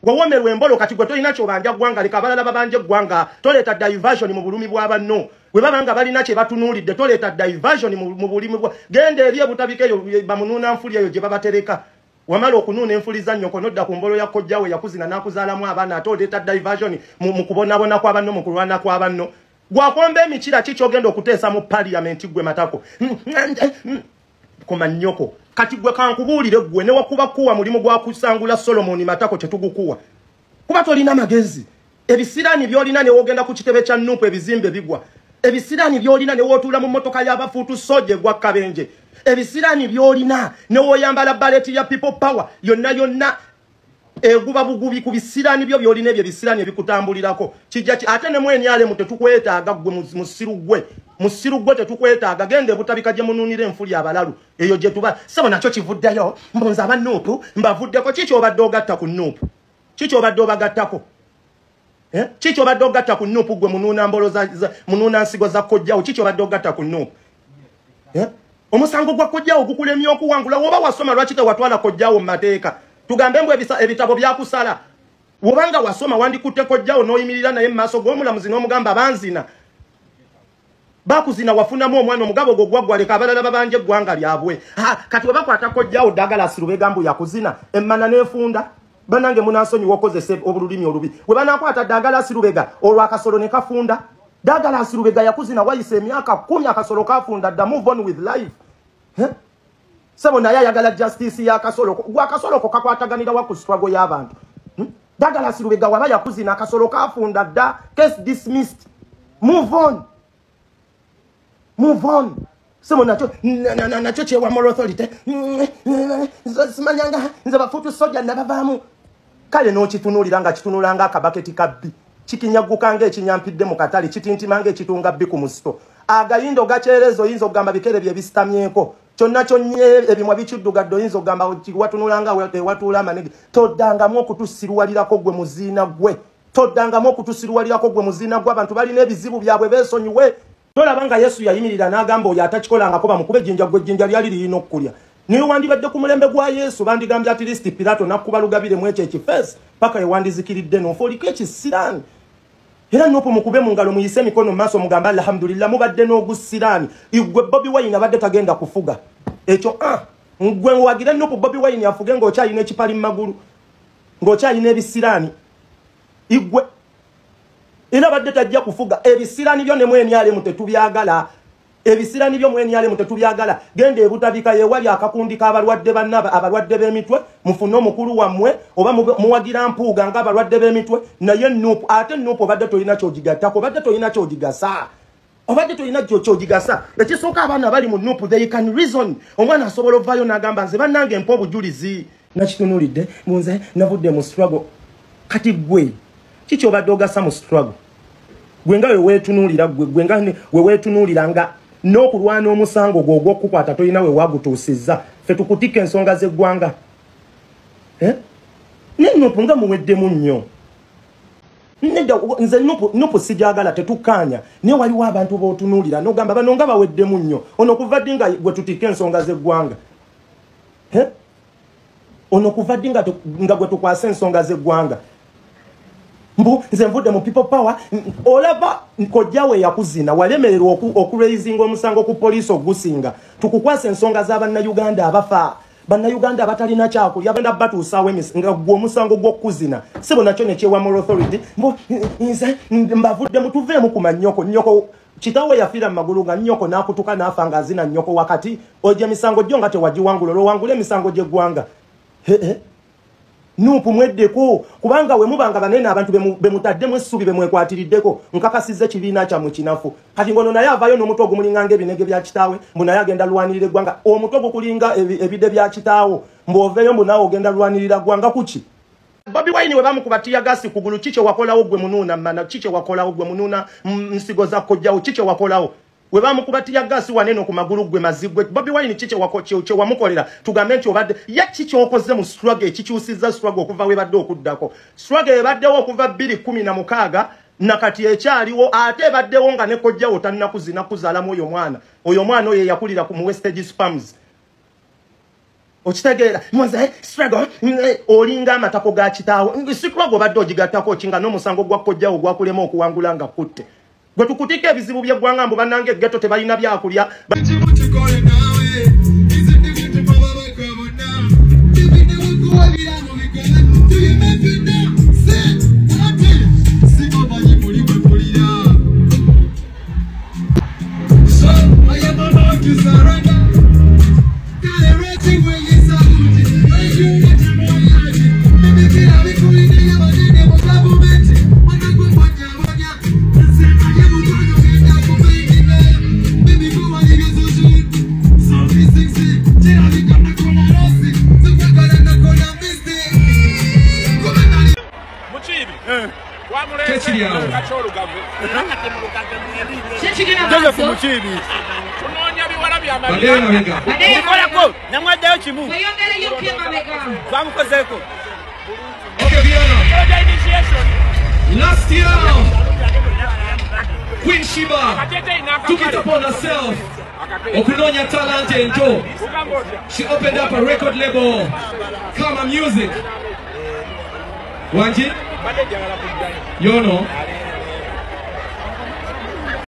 Wawomerwa embolo kati gwe tolina kyobanja ggwanga, leka abalala babanje eggwanga. Toleeta diversion mu bulumi bwa banno. Bwe baba nga balina kye batunuulidde, toleeta diversion mu bulimi bwa. Genda eri ebutabika eyo bamunuuna nfuli eyo gye babatereka. Wamala okunuuna enfuli za nnyoko n'odda ku mbolo ya kojjawe yakuzina n'akuzaalamu abaana, ate oleeta diversion mu kubonaabona kwa banno, mu kulwana kwa banno. Gwakomba emikira ki ky'ogenda okuteesa mu parliament gwe matako? Koma nnyoko. Kati gwe kankubuulire gwe ne wakuba kuwa mulimu gwa kusangula Solomon Matako tetugukuwa. Kuba tolina magezi. Ebisirani by'olina ne wogenda ku kitebe kya NUP ebizimbe bigwa. Ebisirani by'olina ne wootuula mu mmotoka y'abafuutu soje gwa kabenje. Ebisirani by'olina ne woyambala baleti ya People Power yonna yonna eguba bugubi ku bisirani byo by'olina ebyo ebisirani ebikutambulirako. Kijja ate ne mwenyale tetukwetaaga gwe musiru gwe. Musiru gwe tetukwetaaga, genda ebutabika gye munuunira enfuli abalalu eyo gye tuba. Sebo nakyo kivuddeyo mbunza aba NUP mbavuddeko. Ki ky'obadde ogatta ku NUP? Ki ky'obadde obagattako? Ki ky'obadde ogatta ku NUP gwe munuuna mbolo za munuuna nsigo za kojjawo? Ki ky'obadde ogatta ku NUP? Omusango gwa kojjawo gukulemye okuwangula. Woba wasoma lwaki tewatwala kojjawo mu mateeka? Tugambe mbu ebitabo byakusala. Wobanga wasoma wandikutte kojjawo n'oyimirira naye mu maaso g'omulamuzi n'omugamba banzina. Bakuzina wafunamu omwana omugabo gwo gwaggwa, leka abalala babanje eggwanga lyabwe. Kati we bakwata kojjawo Douglas Lubega mbu yakuzina emmana n'efunda. Bannange munansonyiwa okozesa obululimi olubi. We banaakwata Douglas Lubega olwo akasolo ne kafunda. Douglas Lubega yakuzina wayise emyaka 10 akasolo kafunda dda. Move on with life. Sebo naye ayagala justice y'akasolo. Gwe akasolo ko kakwataganira wa ku struggle y'abantu? Douglas Lubega waba yakuzina akasolo kafunda dda. Case dismissed. Move on. Move on. Sebo nakyo nakyo kyewa moral authority. Simanyanga nze bafutu soja nabavaamu. Kale n'okitunuulira nga kitunula nga akabaketi ka bbi. Kikinyagguka ng'ekinyampidde mu katale, kitintima ng'ekitunga bbi ku musito. Agayindo gakyereza oyinza okugamba bikere bye bisitamyeko. Kyonna kyonnye ebimwa bikiddugadde oyinza okugamba watunula nga ewatuula amanege. Toddangamu okutusiruwalirako gwe muziina gwe. Toddangamu okutusiruwalirako gwe muziina gwe. Abantu balina ebizibu byabwe beesonyiwe. Tolaba nga Yesu yayimirira n'agamba oyo atakikolangako bamukube ejjinja, gwe ejjinja lyali lirina okkulya. Naye wandibadde ku mulembe gwa Yesu bandigambye at least Pilato n'akkuba lugabire mu ekyo ekifeesi paka ewandizikiridde n'ofa oliko ekisiraani. Era NUP mukube mu ngalo muyise emikono mu maaso mugambe alhamdulillah mubadde n'ogusiraani. Igwe Bobi Wine abadde tagenda kufuga. Ekyo gwe wagira NUP Bobi Wine afuge ng'okyalina ekipali mu magulu, ng'okyalina ebisiraani. Igwe era badde tajja kufuga. Ebisiraani byo ne mwenyale tetubyagala. Ebisirani byo mwenyale tetubyagala. Genda ebutabika yewali akakundi k'abalwadde bannaba abalwadde b'emitwe, mufune omukulu wammwe oba muwagira mpuuga ng'abalwadde b'emitwe. Naye NUP, ate NUP obadde tolina ky'ogigattako, obadde tolina ky'ogigasa. Obadde tolina ky'ogigasa. Ekisooka abaana bali mu NUP they can reason. Omwana asobola ovaayo n'agamba nze bannange mpa obujulizi. Nakitunuulidde nze navudde mu struggle. Kati gwe ki ky'obadde ogasa mu struggle? Gwe nga we weetunuulira gwe nga we weetunuulira nga n'okulwana omusango gwo ogw'okukwata tolina we wagutuusizza. Ffe tukutikka ensonga z'eggwanga. Ne NUP nga muweddemu nnyo. Nedda nze NUP sijagala tetukkaanya. Naye waliwo abantu b'otunuulira n'ogamba bano nga baweddemu nnyo. Ono kuva ddi nga gwe tutikka ensonga z'eggwanga? Ono kuva ddi nga gwe tukwasa ensonga z'eggwanga? Mbu nze nvudde mu People Power. Olaba kojjawe yakuzina walemererwa okuraisinga omusango ku poliisi ogusinga. Tukukwasa ensonga z'abannayuganda abafa, bannayuganda abatalina kyakulya benda batuusaawo nga gwe omusango gw'okuzina. Sebo nakyo ne kyewa moral authority. Mbu nze mbavudde mutuveemu ku mannyoko. Nnyoko kitaawe yafiira mu magulu nga nnyoko n'akutuka n'afa ng'azina nnyoko wakati. Ogyo emisango gyo nga tewagiwangula, olwowangula emisango gy'eggwanga. NUP mweddeko kubanga we mubanga banene abantu bemutaddemu essubi bemwekwatiriddeko nkakasizza ekibiina kyammwe kinafu. Kati ngono naye avaayo n'omutwe ogumulinga ng'ebinege bya kitaawe mbu naye agenda lwanirira eggwanga. Omutwe gukulinga ebide bya kitaawo mbu oveeyo mbu naawe ogenda lwanirira ggwanga kuki? Bobi Wine we bamukuba teargas ku gulu, ki kye wakolawo gwe munuuna mmana? Ki kye wakolawo gwe munuuna nsigo za kojjawo? Ki kye wakolawo? We bamukuba teargas waneno ku magulu gwe mazigwe. Bobi Wine ki kye wamukolera? Tugambe nti obadde ye ki ky'okoze mu struggle ekikyusizza struggle okuva we badde okuddako? Struggle ebaddewo okuva 2016 nakati ekyaliwo, ate ebaddewo nga ne kojjawo tannakuzina kuzaalamu oyo mwana. Oyo mwana oyo yakulira ku wastage spams. Okitegeera mwaze struggle olinga amatako ga kitaawo. Struggle obadde ogigattako ki nga n'omusango gwa kojjawo gwakulema okuwangula nga kutte. Gwe tukutika ebizibu by'eggwanga mbu bannange eggetto tebalina byakulya. Last year, Queen Sheebah took it upon herself. Okunonya talent ento. She opened up a record label, Kama Music. Wanji? Yono.